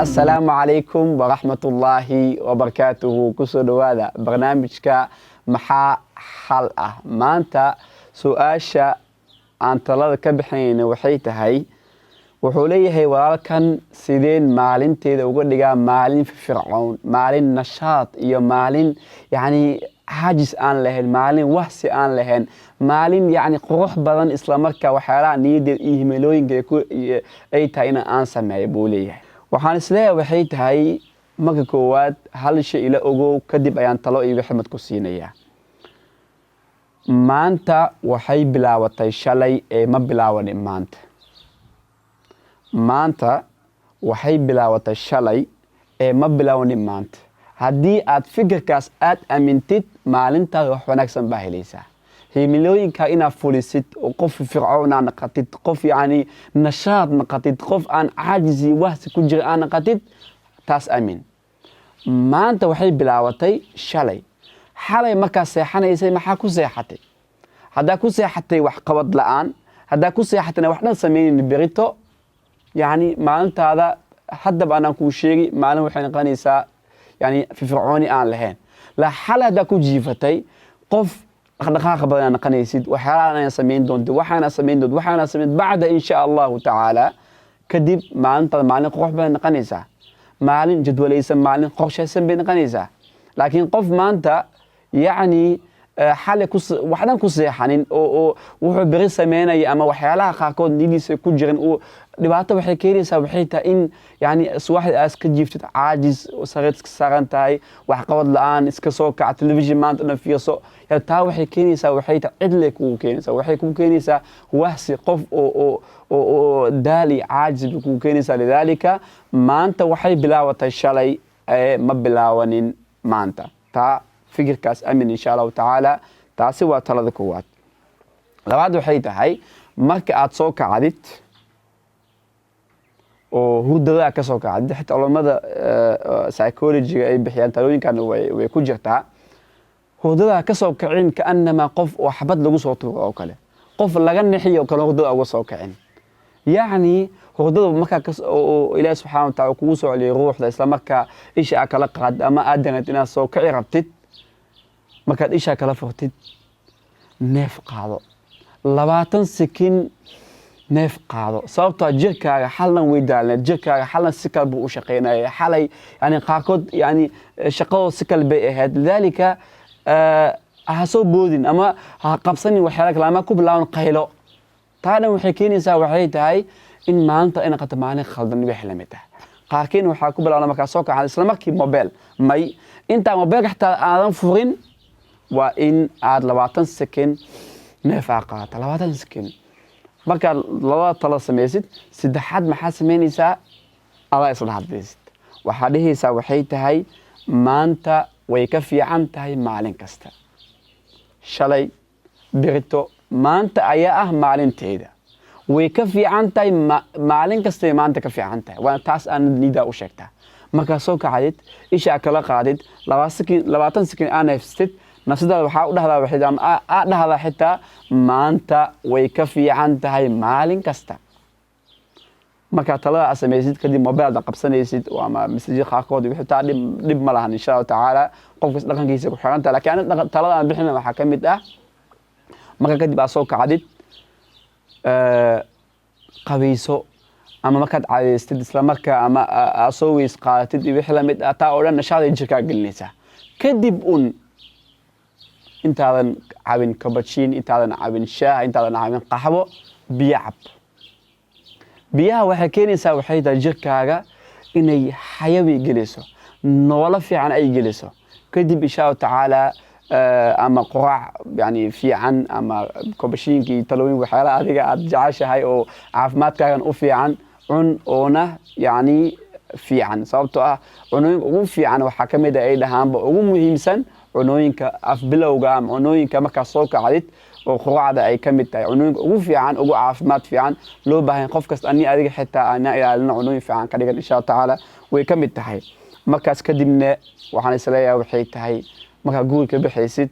Assalaamu calaykum waraxmatullaahi wabarakaatuhu. Kusoo dhowaada barnaamijka Maxaa Xal Ah. Maanta su-aasha aan talada ka bixinayna waxay tahay, wuxuu leeyahay walaalkan: sideen maalinteeda uga dhigaa maalin firfircoon, maalin nashaad iyo maalin yacni caajis aan lahayn, maalin wahsi aan lahayn, maalin yacni qurux badan, islamarkaa waxyaalaha niyaddeed iyo himilooyinka ay tahay in aan sameeyo, buu leeyahay. Waxaan isleeyahay waxay tahay, marka koowaad hal shay ila ogow, kadib ayaan talo iyo wixmad ku siinayaa. Maanta waxay bilaabatay shalay ee ma bilaabanin maanta. Maanta waxay bilaabatay shalay ee ma bilaabanin maanta. Haddii aad fikirkaas aad aamintid, maalintaada wax wanaagsan baa helaysaa. Himilooyinka inaad fulisid oo qof fircoon aa naqatid, qof yacni nashaad naqatid, qof aan caajis iyo wahsi ku jira aa naqatid, taas aamin. Maanta waxay bilaabatay shalay. Xalay markaad seexanaysay, maxaa ku seexatay? Haddaa ku seexatay waxqabad la-aan, haddaa ku seexatayna wax dhan samaynin, berito yacni maalintaada haddaba anaan kuu sheegi, maalin waxay noqonaysaa yani firfircooni aan lahayn. La xalay haddaa ku jiifatay qof dhaqdhaqaaqa badan aa naqanaysid, waxyaalahan ayaa samayn doontid, waxaana samayn doontid, waxaana samayn bacda, insha Allahu tacaala. Kadib maalintaada maalin qurux badan noqonaysaa, maalin jadwalaysan, maalin qorshaysan bay noqonaysaa. Laakiin qof maanta yacni xalay wax dhan ku seexanin oo wuxuu beri sameynaya ama waxyaalaha qaarkood niyadiisa ku jiran uu dhibaato waxay keenaysaa, waxay tahay in yani subaxdii aad iska jiiftid, caajis, sariir iska saaran tahay, waxqabad la-aan, iska soo kac, television maanta dhan fiirso. Yani taa waxay keenaysaa, waxay tahay cidlay kugu keenaysaa, waxay kugu keenaysaa wahsi, qof oo daal iyo caajis bay kugu keenaysaa. Lidaalika maanta waxay bilaabatay shalay ee ma bilaabanin maanta. Taa fikirkaas amin, insha Allahu tacaala. Taasi waa talada koowaad. Labaad waxay tahay, marka aad soo kacdid oo hurdadaa ka soo kacdid, xitaa culamada psychology-ga ay bixiyaan talooyinkan way ku jirtaa: hurdadaa ka soo kacin kaanamaa qof oo xabad lagu soo tuuro oo kale, qof laga nixiyo oo kale hurdada uga soo kacin. Yacni hurdada markaa oo Ilaahi subxana wa tacala kugu soo celiyay ruuxda, isla markaa isha aa kala qaad ama aad danad inaad soo kici rabtid, markaad ishaa kala furtid, neef qaado, 20 sikin neef qaado. Sababtoo jirkaaga xalnan way daalneed, jirkaaga xalnan si kale buu u shaqaynaya xalay, yani qaarkood yani shaqadoo si kale bay ahayd. Lidaalika ha soo boodin ama ha qabsanin waxyaala kale ama ku bilaaban qaylo. Taa dhan waxay keenaysaa, waxay tahay in maalinta ay noqoto maalin khaldan, wixii lamid ah. Qaarkiin waxaa ku bilaabna markaa soo kacaan isla markii mobile. May, intaa mobilka xitaa aadan furin, waa in aad 20 second neef aa qaata, 20 second. Markaad labada talo samaysid, saddexaad maxaa samaynaysaa? Adaa isla hadlaysid, waxaa dhehaysaa, waxay tahay: maanta way ka fiican tahay maalin kasta, shalay, berito. Maanta ayaa ah maalinteeda, way ka fiican tahay maalin kastay, maanta ka fiican tahay. Waana taas aan nidaa u sheegtaa. Markaad soo kacdid, isha kala qaadid, 20 second aa neefsatid, nafsadaada waxaa u dhahdaa, waxay ama aa dhahdaa xitaa: maanta way ka fiican tahay maalin kasta. Markaa talada aad samaysid kadib, mobile aad qabsanaysid ama message qaarkood wixii, taa dhib ma lahan, insha Allahu tacaala. Qofkas dhaqankiisa ku xiran tahay. Laakiin aniga talada aan bixina waxaa ka mid ah, marka kadib aad soo kacdid, qabayso ama markaad cadaystid isla markaa ama aad soo weys qaadatid iyo wixii lamid ah, taa oo dhan nashaaday jirkaa gelinaysaa. Kadib un intaadan cabin cappuccino, intaadan cabin shaah, intaadan cabin qaxwo, biyo cab. Biyaha waxay keenaysaa, waxay tahay jirkaaga inay xayawi geliso, noolo fiican ay geliso. Kadib, insha Allahu tacaala, ama quraac yani fiican ama cappuccino-kii, talooyin, waxyaalaha adiga aad jeceshahay oo caafimaadkaagan u fiican cun, oona yani fiican. Sababtoo ah cunooyinka ugu fiican waxaa ka mid ah, ay dhahaanba, ugu muhiimsan cunooyinka afbilowga ama cunooyinka markaad soo kacdid oo quraacda ay ka mid tahay, cunooyinka ugu fiican, ugu caafimaad fiican, loo baahan qof kasta, ani adiga xitaa ana ilaalino, cunooyin fiican ka dhigan, insha Allahu tacaala, way ka mid tahay. Markaas kadibna waxaan isleeyahay, waxay tahay, markaa guriga ka baxaysid,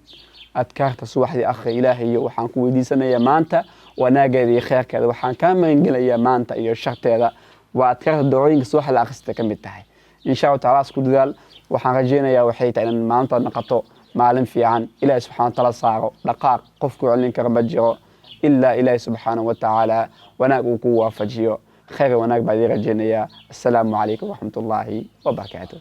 adkaarta subaxdii akhri. Ilaahayo, waxaan ku weydiisanayaa maanta wanaageeda iyo kheyrkeeda, waxaan kaa magangelayaa maanta iyo sharteeda. Waa adkaarta dacooyinka subax la akhrista ka mid tahay. Insha Allahu tacaala isku dadaal. Waxaan rajaynayaa waxay tahay inaan maanta noqoto maalin fiican. Ilaahay subxana wa taala saaro, dhaqaaq qofku celin kara ma jiro ilaa Ilaahay subxaanahu wa tacaala wanaag uu ku waafajiyo. Khayr, wanaag baa idiin rajaynayaa. Assalaamu calaykum waraxmatullaahi wabarakaatuh.